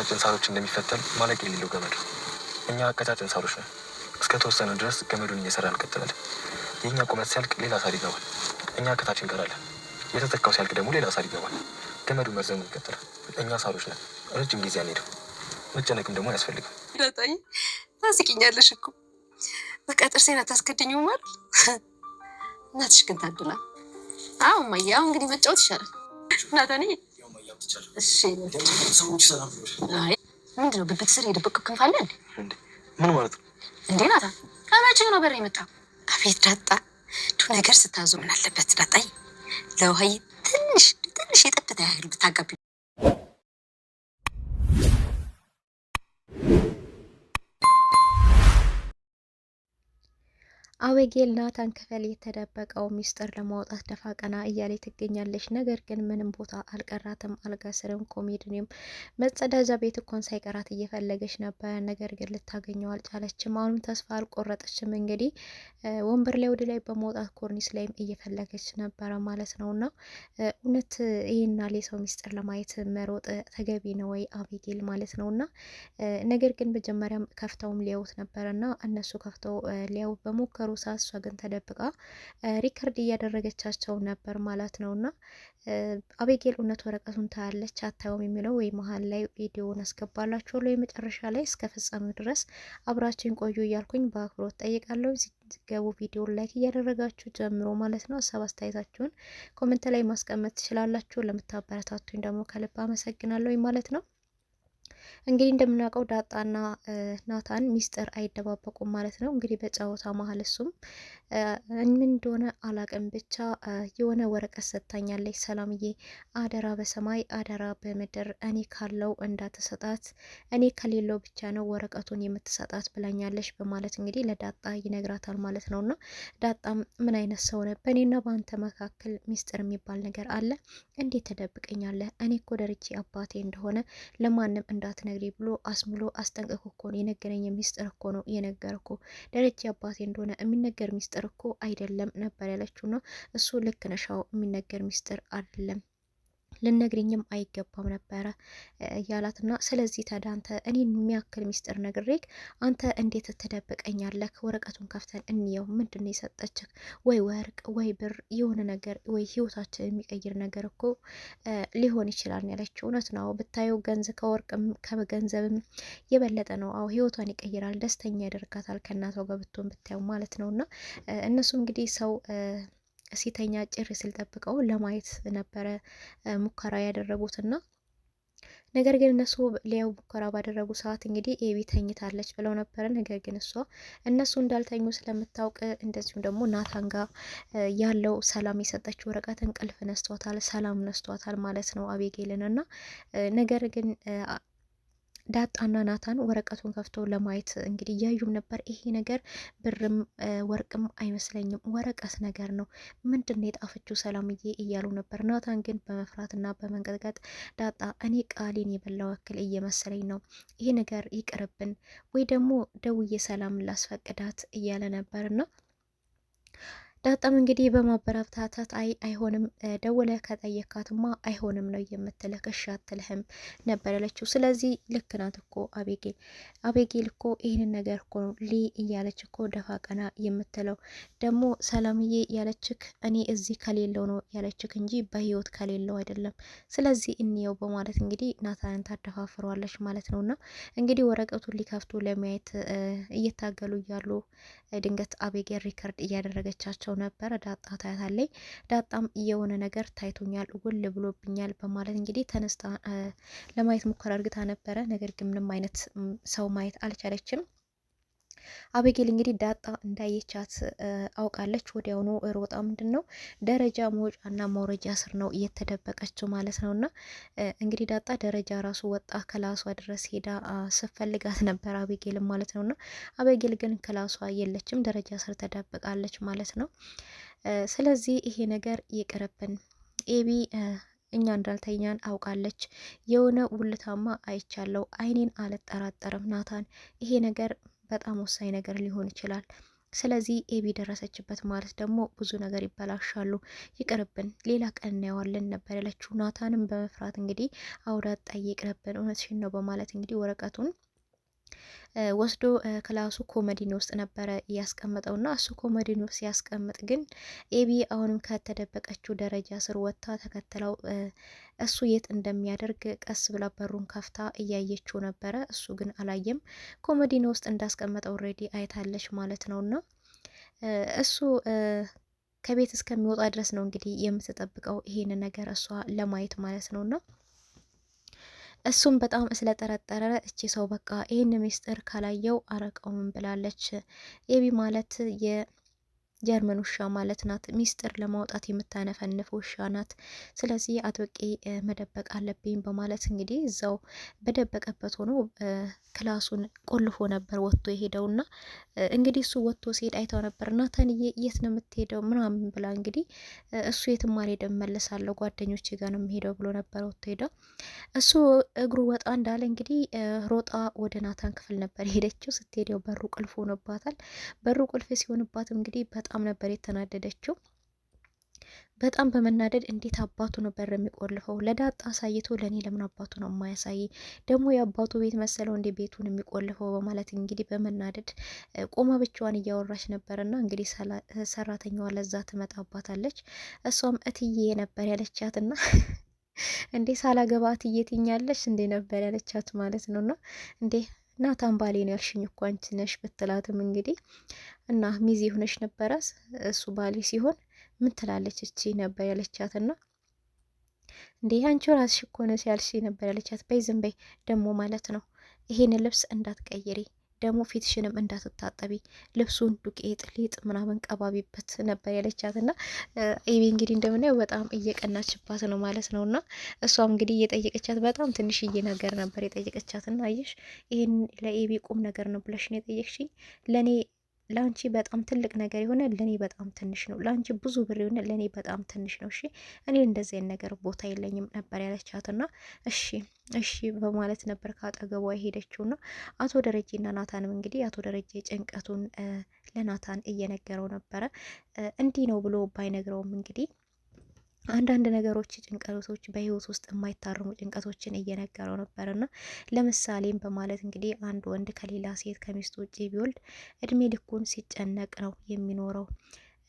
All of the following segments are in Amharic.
ቀጫጭን ሳሮች እንደሚፈተል ማለቅ የሌለው ገመድ ነው። እኛ ቀጫጭን ሳሮች ነን። እስከ ተወሰነ ድረስ ገመዱን እየሰራ እንቀጥላለን። የእኛ ቁመት ሲያልቅ ሌላ ሳር ይገባል። እኛ ከታች እንቀራለን። የተተካው ሲያልቅ ደግሞ ሌላ ሳር ይገባል። ገመዱ መርዘሙን ይቀጥላል። እኛ ሳሮች ነን። ረጅም ጊዜ አንሄድም። መጨነቅም ደግሞ አያስፈልግም። ዳጣዬ ታስቂኛለሽ እኮ፣ በቃ ጥርሴን አታስከድኝም አይደል? እናትሽ ግን ታድላ። አዎ እማዬ፣ አሁን እንግዲህ መጫወት ይሻላል። ናታንዬ እሺ። አይ ምንድን ነው ብብት ስር የደበቅከው ክንፍ አለ እንዴ? ምን ማለት ነው እንዴ? ናታን ከመቼ ነው በር የመጣው? አቤት ዳጣ፣ ዱ ነገር ስታዞ ምን አለበት ዳጣዬ፣ ለውሃዬ ትንሽ ትንሽ የጠብታ ያህል ብታጋቢ። አቤጌል ናታን ክፍል የተደበቀው ሚስጥር ለማውጣት ደፋ ቀና እያለች ትገኛለች። ነገር ግን ምንም ቦታ አልቀራትም። አልጋ ስርም፣ ኮሜዲንም፣ መጸዳጃ ቤት እንኳን ሳይቀራት እየፈለገች ነበረ። ነገር ግን ልታገኘው አልቻለችም። አሁንም ተስፋ አልቆረጠችም። እንግዲህ ወንበር ላይ ወደ ላይ በመውጣት ኮርኒስ ላይም እየፈለገች ነበረ ማለት ነው። እና እውነት ይህና የሰው ሚስጥር ለማየት መሮጥ ተገቢ ነው ወይ አቤጌል ማለት ነው። እና ነገር ግን መጀመሪያም ከፍተውም ሊያዩት ነበረ እና እነሱ ከፍተው ሊያዩት በሞከሩ ሰዓት እሷ ግን ተደብቃ record እያደረገቻቸው ነበር ማለት ነው። እና አቤጌል እውነት ወረቀቱን ታያለች አታየውም የሚለው ወይ መሀል ላይ ቪዲዮውን አስገባላችኋለሁ። የመጨረሻ ላይ እስከ ፍጻሜው ድረስ አብራችን ቆዩ እያልኩኝ በአክብሮት ጠይቃለሁ። ሲገቡ ቪዲዮን like እያደረጋችሁ ጀምሮ ማለት ነው። ሀሳብ አስተያየታችሁን comment ላይ ማስቀመጥ ትችላላችሁ። ለምታበረታቱኝ ደግሞ ከልብ አመሰግናለሁ ማለት ነው። እንግዲህ እንደምናውቀው ዳጣና ናታን ሚስጥር አይደባበቁም ማለት ነው። እንግዲህ በጨዋታ መሀል እሱም ምን እንደሆነ አላቅም ብቻ የሆነ ወረቀት ሰጥታኛለች ሰላምዬ፣ አደራ በሰማይ አደራ በምድር እኔ ካለው እንዳትሰጣት፣ እኔ ከሌለው ብቻ ነው ወረቀቱን የምትሰጣት ብላኛለች በማለት እንግዲህ ለዳጣ ይነግራታል ማለት ነው። እና ዳጣም ምን አይነት ሰው ነው? በእኔና በአንተ መካከል ሚስጥር የሚባል ነገር አለ? እንዴት ተደብቀኛለህ? እኔ እኮ ደርቼ አባቴ እንደሆነ ለማንም እንዳትነግሪ ብሎ አስምሎ አስጠንቅቆ እኮ ነው የነገረኝ። ሚስጥር እኮ ነው የነገርኩ። ደረጀ አባቴ እንደሆነ የሚነገር ሚስጥር እኮ አይደለም ነበር ያለችው። ነው እሱ ልክ ነሻው፣ የሚነገር ሚስጥር አይደለም ልነግሪኝም አይገባም ነበረ እያላትና ስለዚህ ታዲያ አንተ እኔን የሚያክል ሚስጥር ነግሬክ አንተ እንዴት ትደብቀኛለህ? ወረቀቱን ከፍተን እንየው። ምንድን ነው የሰጠችህ? ወይ ወርቅ ወይ ብር የሆነ ነገር ወይ ህይወታችን የሚቀይር ነገር እኮ ሊሆን ይችላል ያለችው። እውነት ነው ብታየው፣ ገንዘብ ከወርቅም ከገንዘብም የበለጠ ነው። አዎ ህይወቷን ይቀይራል፣ ደስተኛ ያደርጋታል ከእናቷ ጋር ብትሆን ብታየው ማለት ነው። እና እነሱ እንግዲህ ሰው ሲተኛ ጭር ሲል ጠብቀው ለማየት ነበረ ሙከራ ያደረጉትና ነገር ግን እነሱ ሊያዩ ሙከራ ባደረጉ ሰዓት እንግዲህ ኤቢ ተኝታለች ብለው ነበረ። ነገር ግን እሷ እነሱ እንዳልተኙ ስለምታውቅ እንደዚሁም ደግሞ ናታን ጋር ያለው ሰላም የሰጠችው ወረቀት እንቅልፍ ነስቷታል፣ ሰላም ነስቷታል ማለት ነው አቤጌልን እና ነገር ግን ዳጣና ናታን ወረቀቱን ከፍተው ለማየት እንግዲህ እያዩም ነበር። ይሄ ነገር ብርም ወርቅም አይመስለኝም ወረቀት ነገር ነው፣ ምንድን ነው የጣፈችው ሰላምዬ እያሉ ነበር። ናታን ግን በመፍራትና በመንቀጥቀጥ ዳጣ፣ እኔ ቃሌን የበላው ያክል እየመሰለኝ ነው፣ ይሄ ነገር ይቅርብን፣ ወይ ደግሞ ደውዬ ሰላም ላስፈቅዳት እያለ ነበርና ዳጣም እንግዲህ በማበረታታት አይ አይሆንም፣ ደውለህ ከጠየካትማ አይሆንም ነው የምትልህ፣ እሺ አትልህም ነበር ያለችው። ስለዚህ ልክ ናት እኮ አቤጌል፣ አቤጌል እኮ ይህንን ነገር እኮ ነው ሊ እያለች እኮ ደፋ ቀና የምትለው። ደግሞ ሰላምዬ ያለችክ እኔ እዚህ ከሌለው ነው ያለችክ እንጂ በህይወት ከሌለው አይደለም። ስለዚህ እንየው በማለት እንግዲህ ናታንን ታደፋፍረዋለች ማለት ነውና እንግዲህ ወረቀቱን ሊከፍቱ ለማየት እየታገሉ እያሉ ድንገት አቤጌል record እያደረገቻቸው ነበረ። ዳጣ ታያታለች። ዳጣም የሆነ ነገር ታይቶኛል፣ ውል ብሎብኛል በማለት እንግዲህ ተነስታ ለማየት ሙከራ አድርግታ ነበረ። ነገር ግን ምንም አይነት ሰው ማየት አልቻለችም። አቤጌል እንግዲህ ዳጣ እንዳየቻት አውቃለች። ወዲያውኑ ሮጣ ምንድን ነው ደረጃ መውጫና መውረጃ ስር ነው እየተደበቀችው ማለት ነው። እና እንግዲህ ዳጣ ደረጃ ራሱ ወጣ ክላሷ ድረስ ሄዳ ስፈልጋት ነበር አቤጌልም ማለት ነው። እና አቤጌል ግን ክላሷ የለችም፣ ደረጃ ስር ተደብቃለች ማለት ነው። ስለዚህ ይሄ ነገር ይቅርብን ኤቢ እኛ እንዳልተኛን አውቃለች። የሆነ ውልታማ አይቻለው፣ አይኔን አልጠራጠርም ናታን፣ ይሄ ነገር በጣም ወሳኝ ነገር ሊሆን ይችላል። ስለዚህ ኤቢ ደረሰችበት ማለት ደግሞ ብዙ ነገር ይበላሻሉ፣ ይቅርብን፣ ሌላ ቀን እናየዋለን ነበር ያለችው። ናታንም በመፍራት እንግዲህ አውዳጣ ይቅርብን፣ እውነትሽን ነው በማለት እንግዲህ ወረቀቱን ወስዶ ክላሱ ኮመዲኖ ውስጥ ነበረ እያስቀመጠው እና እሱ ኮመዲኖ ሲያስቀምጥ ግን ኤቢ አሁንም ከተደበቀችው ደረጃ ስር ወጥታ ተከትለው እሱ የት እንደሚያደርግ ቀስ ብላ በሩን ከፍታ እያየችው ነበረ። እሱ ግን አላየም። ኮመዲኖ ውስጥ እንዳስቀመጠው already አይታለች ማለት ነውና እሱ ከቤት እስከሚወጣ ድረስ ነው እንግዲህ የምትጠብቀው ይሄን ነገር እሷ ለማየት ማለት ነውና እሱም በጣም ስለጠረጠረ እቺ ሰው በቃ ይህን ሚስጥር ካላየው አረቀውም ብላለች። ኤቢ ማለት የጀርመን ውሻ ማለት ናት። ሚስጥር ለማውጣት የምታነፈንፍ ውሻ ናት። ስለዚህ አጥብቄ መደበቅ አለብኝ በማለት እንግዲህ እዛው በደበቀበት ሆኖ ክላሱን ቆልፎ ነበር ወጥቶ የሄደውና እንግዲህ እሱ ወጥቶ ሲሄድ አይታው ነበር። ናታንዬ የት ነው የምትሄደው ምናምን ብላ እንግዲህ እሱ የትም አልሄደም መለሳለሁ ጓደኞቼ ጋር ነው የምሄደው ብሎ ነበር ወጥቶ ሄደው። እሱ እግሩ ወጣ እንዳለ እንግዲህ ሮጣ ወደ ናታን ክፍል ነበር የሄደችው። ስትሄደው በሩ ቁልፍ ሆኖባታል። በሩ ቁልፍ ሲሆንባትም እንግዲህ በጣም ነበር የተናደደችው። በጣም በመናደድ እንዴት አባቱ ነው በር የሚቆልፈው? ለዳጣ አሳይቶ ለእኔ ለምን አባቱ ነው የማያሳይ? ደግሞ የአባቱ ቤት መሰለው እንዴ ቤቱን የሚቆልፈው? በማለት እንግዲህ በመናደድ ቆማ ብቻዋን እያወራች ነበርና እንግዲህ ሰራተኛዋ ለዛ ትመጣባታለች። እሷም እትዬ ነበር ያለቻትና እንዴ ሳላገባ እትዬ ትኛለሽ እንዴ ነበር ያለቻት ማለት ነውና እንዴ ናታን ባሌ ነው ያልሽኝ እኮ አንቺ ነሽ ብትላትም እንግዲህ እና ሚዜ ሆነሽ ነበረ እሱ ባሌ ሲሆን ምን ትላለች እቺ ነበር ያለቻትና እንዴ አንቺ ራስሽ እኮ ነሽ ያልሽ ነበር ያለቻት። በይ ዝም በይ ደግሞ ማለት ነው ይሄን ልብስ እንዳትቀይሪ ደግሞ ፊትሽንም እንዳትታጠቢ ልብሱን ዱቄት ሊጥ ምናምን ቀባቢበት ነበር ያለቻት። እና ኤቢ እንግዲህ እንደምናየው በጣም እየቀናችባት ነው ማለት ነው። እና እሷም እንግዲህ እየጠየቀቻት በጣም ትንሽዬ ነገር ነበር የጠየቀቻት። እና አየሽ ይሄን ለኤቢ ቁም ነገር ነው ብለሽ ነው የጠየቅሽኝ፣ ለእኔ ለአንቺ በጣም ትልቅ ነገር የሆነ ለእኔ በጣም ትንሽ ነው። ለአንቺ ብዙ ብር የሆነ ለእኔ በጣም ትንሽ ነው። እሺ እኔ እንደዚህ አይነት ነገር ቦታ የለኝም ነበር ያለቻትና እሺ እሺ በማለት ነበር ካጠገቧ የሄደችውና አቶ ደረጀና ናታንም እንግዲህ አቶ ደረጀ ጭንቀቱን ለናታን እየነገረው ነበረ። እንዲህ ነው ብሎ ባይነግረውም እንግዲህ አንዳንድ ነገሮች ጭንቀቶች በህይወት ውስጥ የማይታረሙ ጭንቀቶችን እየነገረው ነበርና ለምሳሌም በማለት እንግዲህ አንድ ወንድ ከሌላ ሴት ከሚስቱ ውጭ ቢወልድ እድሜ ልኩን ሲጨነቅ ነው የሚኖረው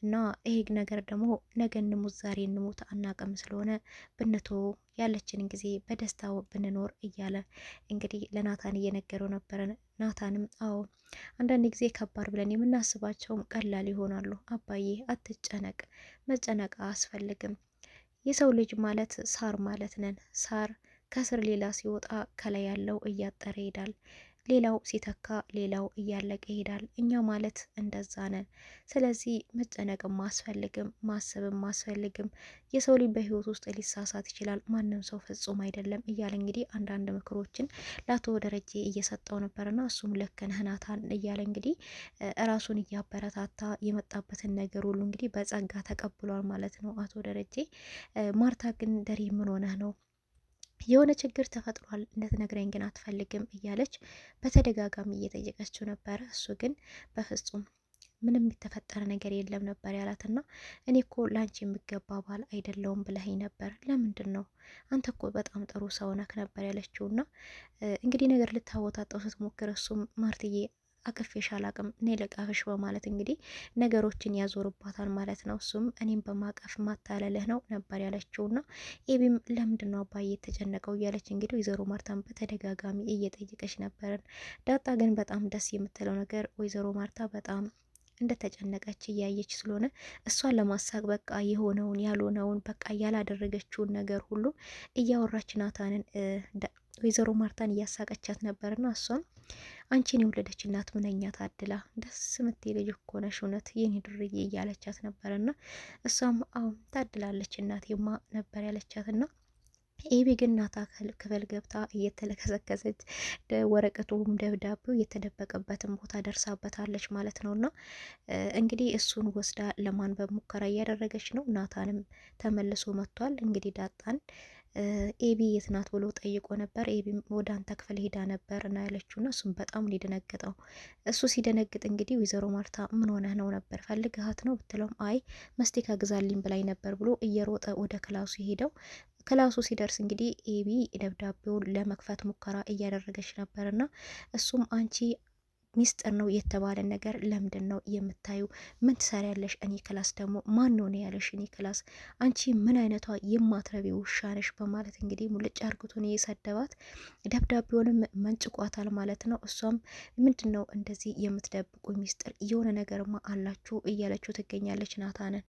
እና ይሄ ነገር ደግሞ ነገ እንሙት ዛሬ እንሙት አናቅም፣ ስለሆነ ብንተው ያለችንን ጊዜ በደስታ ብንኖር እያለ እንግዲህ ለናታን እየነገረው ነበረ። ናታንም አዎ አንዳንድ ጊዜ ከባድ ብለን የምናስባቸውም ቀላል ይሆናሉ። አባዬ አትጨነቅ፣ መጨነቅ አያስፈልግም። የሰው ልጅ ማለት ሳር ማለት ነን። ሳር ከስር ሌላ ሲወጣ ከላይ ያለው እያጠረ ይሄዳል። ሌላው ሲተካ ሌላው እያለቀ ይሄዳል። እኛ ማለት እንደዛ ነን። ስለዚህ መጨነቅም አስፈልግም፣ ማሰብም አስፈልግም። የሰው ልጅ በህይወት ውስጥ ሊሳሳት ይችላል። ማንም ሰው ፍጹም አይደለም እያለ እንግዲህ አንዳንድ ምክሮችን ለአቶ ደረጀ እየሰጠው ነበርና እሱም ልክ ነህ ናታን እያለ እንግዲህ እራሱን እያበረታታ የመጣበትን ነገር ሁሉ እንግዲህ በጸጋ ተቀብሏል ማለት ነው አቶ ደረጀ። ማርታ ግን ደሬ ምን ሆነህ ነው የሆነ ችግር ተፈጥሯል እንድትነግረኝ ግን አትፈልግም እያለች በተደጋጋሚ እየጠየቀችው ነበረ። እሱ ግን በፍጹም ምንም የተፈጠረ ነገር የለም ነበር ያላትና እኔ እኮ ለአንቺ የምገባ ባል አይደለውም ብለኸኝ ነበር። ለምንድን ነው አንተ እኮ በጣም ጥሩ ሰው ነክ ነበር ያለችውና እንግዲህ ነገር ልታወጣጠው ስትሞክር እሱም ማርትዬ አቅፌሽ አላቅም እኔ ልቀፍሽ በማለት እንግዲህ ነገሮችን ያዞርባታል ማለት ነው። እሱም እኔም በማቀፍ ማታለልህ ነው ነበር ያለችውና ኤቢም ለምንድን ነው አባዬ የተጨነቀው እያለች እንግዲህ ወይዘሮ ማርታን በተደጋጋሚ እየጠየቀች ነበርን። ዳጣ ግን በጣም ደስ የምትለው ነገር ወይዘሮ ማርታ በጣም እንደተጨነቀች እያየች ስለሆነ እሷን ለማሳቅ በቃ የሆነውን ያልሆነውን በቃ ያላደረገችውን ነገር ሁሉ እያወራች ናታንን ወይዘሮ ማርታን እያሳቀቻት ነበርና እሷም አንቺን የወለደች እናት ምንኛ ታድላ ደስ ምትል ልጅ እኮ ነሽ እውነት የኔ ዱርዬ እያለቻት ነበርና እሷም አዎ ታድላለች እናቴማ ነበር ያለቻትና ኤቢ ግን ናታ ክፍል ገብታ እየተለከሰከሰች ወረቀቱም ደብዳቤው የተደበቀበትን ቦታ ደርሳበታለች ማለት ነውና እንግዲህ እሱን ወስዳ ለማንበብ ሙከራ እያደረገች ነው። ናታንም ተመልሶ መጥቷል። እንግዲህ ዳጣን ኤቢ የት ናት ብሎ ጠይቆ ነበር። ኤቢ ወደ አንተ ክፍል ሄዳ ነበር እና ያለችው ና እሱም በጣም ነው የደነገጠው። እሱ ሲደነግጥ እንግዲህ ወይዘሮ ማርታ ምን ሆነህ ነው ነበር ፈልግሃት ነው ብትለውም አይ መስቲካ ግዛልኝ ብላኝ ነበር ብሎ እየሮጠ ወደ ክላሱ ሄደው ክላሱ ሲደርስ እንግዲህ ኤቢ ደብዳቤውን ለመክፈት ሙከራ እያደረገች ነበርና እሱም አንቺ ሚስጥር ነው የተባለ ነገር ለምንድን ነው የምታዩ? ምን ትሰሪያለሽ? እኔ class ደግሞ ማን ነው ያለሽ? እኔ class አንቺ ምን አይነቷ የማትረቢ ውሻ ነሽ? በማለት እንግዲህ ሙልጭ አርግቶን የሰደባት ደብዳቤውንም መንጭቋታል ማለት ነው። እሷም ምንድን ነው እንደዚህ የምትደብቁ ሚስጥር የሆነ ነገርማ አላችሁ እያለችው ትገኛለች ናታንን።